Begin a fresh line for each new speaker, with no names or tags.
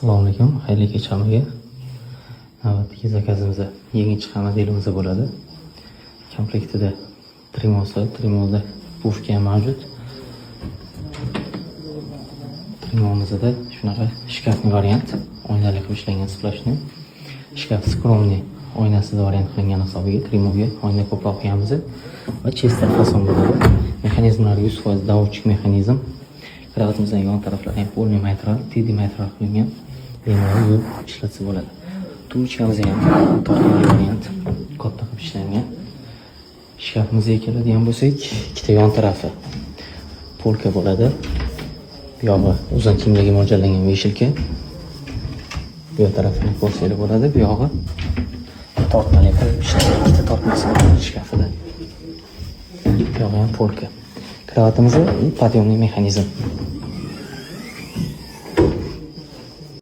Assalomu alaykum, xayrli kech hammaga. Navbatdagi zakazimiz yangi chiqqan modelimiz bo'ladi. Komplektida trimosi, trimoda пуфка ham mavjud. Trimomizda shunaqa шкафный variant, oynali qilib ishlangan, сплошной. Shkaf скромный, oynasiz variant qilingan hisobiga trimoga oyna ko'proq qo'yamiz va чисто fason bo'ladi. Mexanizmlari 100% доводчик mexanizm. Kravatimizning yon taraflari ham полный material, TD material qilingan. Bemalol yuvib ishlatsa bo'ladi. Тумбочка miz ham tortmali variant, katta qilib ishlangan. Shkafimizga keladigan bo'lsak, ikkita yon tarafi polka bo'ladi. Bu yog'i uzun kiyimlarga mo'ljallangan вешалка. Bu yoq tarafini ko'rsanglar bo'ladi. Bu yog'i tortmali qilib ishlangan, ikkita tortmasi bor shkafida. Bu yog'i ham polka. Kravatimiz подъемный mexanizm.